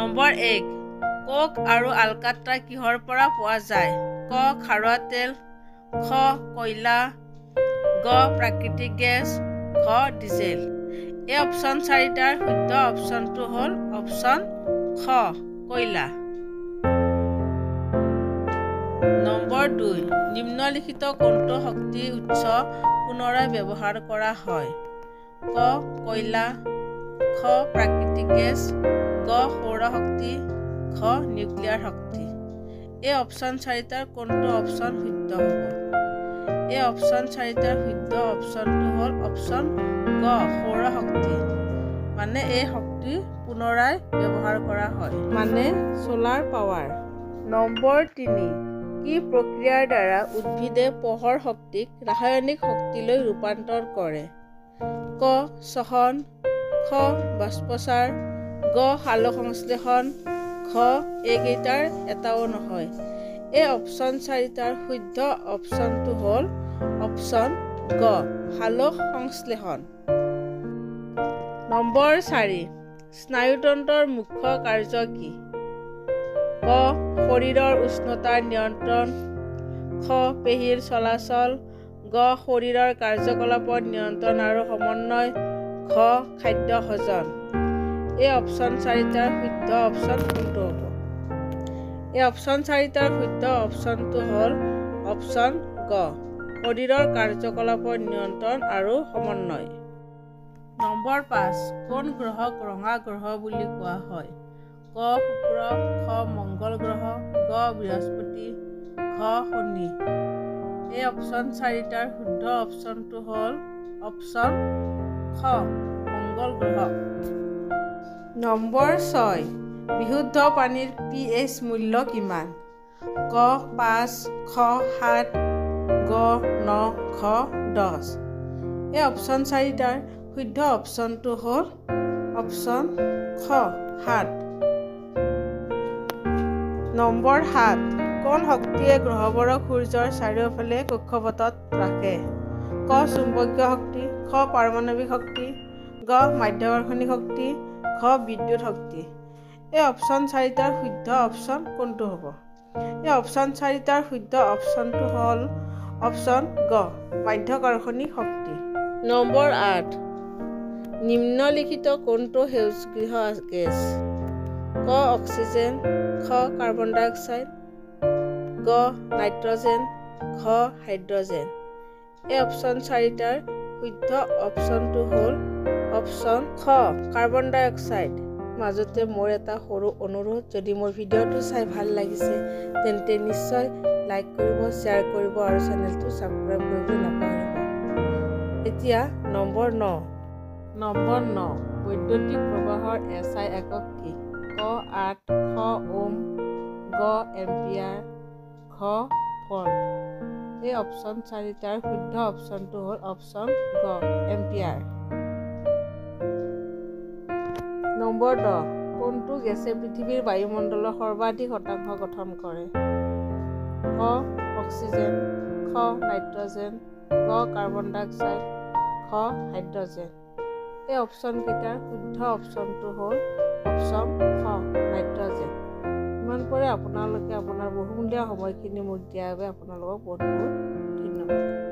Number 1, কক আৰু আলকাট্ৰা কিহৰ পৰা পোৱা যায়? ক খাৰুৱা তেল, খ কয়লা, গ প্ৰাকৃতিক গেছ, ঘ ডিজেল। এই অপশ্যন চাৰিটাৰ শুদ্ধ অপশ্যনটো হ'ল অপশ্যন খ কয়লা। নম্বৰ 2, নিম্নলিখিত কোনটো শক্তি উৎস পুনৰাই ব্যৱহাৰ কৰা হয়? ক কয়লা, খ প্ৰাকৃতিক গেছ, গ সৌৰশক্তি, ঘ নিউক্লিয়াৰ শক্তি। এই অপশ্যন চাৰিটাৰ কোনটো অপশ্যন শুদ্ধ হ'ব? এই অপশ্যন চাৰিটাৰ শুদ্ধ অপশ্যনটো হ'ল অপশ্যন গ সৌৰশক্তি। মানে এই শক্তি পুনৰাই ব্যৱহাৰ কৰা হয়, মানে চ'লাৰ পাৱাৰ। নম্বৰ 3, কি প্ৰক্ৰিয়াৰ দ্বাৰা উদ্ভিদে পোহৰ শক্তিক ৰাসায়নিক শক্তিলৈ ৰূপান্তৰ কৰে? ক শ্বসন, খ বাষ্পচাৰ, গ সালোক সংশ্লেষণ, ঘ এইকেইটাৰ এটাও নহয়। এই অপশ্যন চাৰিটাৰ শুদ্ধ অপশ্যনটো হ'ল অপশ্যন গ সালোক সংশ্লেষণ। নম্বৰ 4, স্নায়ুতন্ত্ৰৰ মুখ্য কাৰ্য কি? ক শৰীৰৰ উষ্ণতাৰ নিয়ন্ত্ৰণ, খ পেশীৰ চলাচল, গ শৰীৰৰ কাৰ্যকলাপৰ নিয়ন্ত্ৰণ আৰু সমন্বয়, ঘ খাদ্য হজম। এই অপশ্যন চাৰিটাৰ শুদ্ধ অপশ্যন কোনটো হ'ব? এই অপশ্যন চাৰিটাৰ শুদ্ধ অপশ্যনটো হ'ল অপশ্যন গ শৰীৰৰ কাৰ্যকলাপৰ নিয়ন্ত্ৰণ আৰু সমন্বয়। নম্বৰ 5, কোন গ্ৰহক ৰঙা গ্ৰহ বুলি কোৱা হয়? ক শুক্ৰ, খ মংগল গ্ৰহ, গ বৃহস্পতি, ঘ শনি। এই অপশ্যন চাৰিটাৰ শুদ্ধ অপশ্যনটো হ'ল অপশ্যন খ মংগল গ্ৰহ। নম্বৰ 6, বিশুদ্ধ পানীৰ পি এইচ মূল্য কিমান? ক 5, খ 7, গ 9, ঘ 10। এই অপশ্যন চাৰিটাৰ শুদ্ধ অপশ্যনটো হ'ল অপশ্যন খ 7। নম্বৰ 7, কোন শক্তিয়ে গ্ৰহবোৰক সূৰ্যৰ চাৰিওফালে কক্ষপথত ৰাখে? ক চুম্বকীয় শক্তি, খ পাৰমাণৱিক শক্তি, গ মাধ্যাকৰ্ষণী শক্তি, ঘ বিদ্যুৎ শক্তি। এই অপশ্যন চাৰিটাৰ শুদ্ধ অপশ্যন কোনটো হ'ব? এই অপশ্যন চাৰিটাৰ শুদ্ধ অপশ্যনটো হ'ল অপশ্যন গ মাধ্যাকৰ্ষণী শক্তি। নম্বৰ 8, নিম্নলিখিত কোনটো সেউজগৃহ গেছ? ক অক্সিজেন, খ কাৰ্বন ডাই অক্সাইড, গ নাইট্ৰজেন, ঘ হাইড্ৰজেন। এই অপশ্যন চাৰিটাৰ শুদ্ধ অপশ্যনটো হ'ল অপশ্যন খ কাৰ্বন ডাই অক্সাইড। মাজতে মোৰ এটা সৰু অনুৰোধ, যদি মোৰ ভিডিঅ'টো চাই ভাল লাগিছে তেন্তে নিশ্চয় লাইক কৰিব, শ্বেয়াৰ কৰিব আৰু চেনেলটো ছাবস্ক্ৰাইব কৰিব নাপাহৰিব। এতিয়া নম্বৰ 9, নম্বৰ 9, বৈদ্যুতিক প্ৰবাহৰ এছ I একক কি? ক 8, খ ওম, গ এম্পিয়াৰ, ঘ ভল্ট। এই অপশ্যন চাৰিটাৰ শুদ্ধ অপশ্যনটো হ'ল অপশ্যন গ এম্পিয়াৰ। নম্বৰ 10, কোনটো গেছে পৃথিৱীৰ বায়ুমণ্ডলৰ সৰ্বাধিক শতাংশ গঠন কৰে? ক অক্সিজেন, খ নাইট্ৰজেন, গ কাৰ্বন ডাই অক্সাইড, ঘ হাইড্ৰজেন। এই অপশ্যনকেইটাৰ শুদ্ধ অপশ্যনটো হ'ল অপশ্যন খ নাইট্ৰজেন। ইমান পৰে আপোনালোকে আপোনাৰ বহুমূলীয়া সময়খিনি মোক দিয়াৰ বাবে আপোনালোকক বহুত বহুত ধন্যবাদ।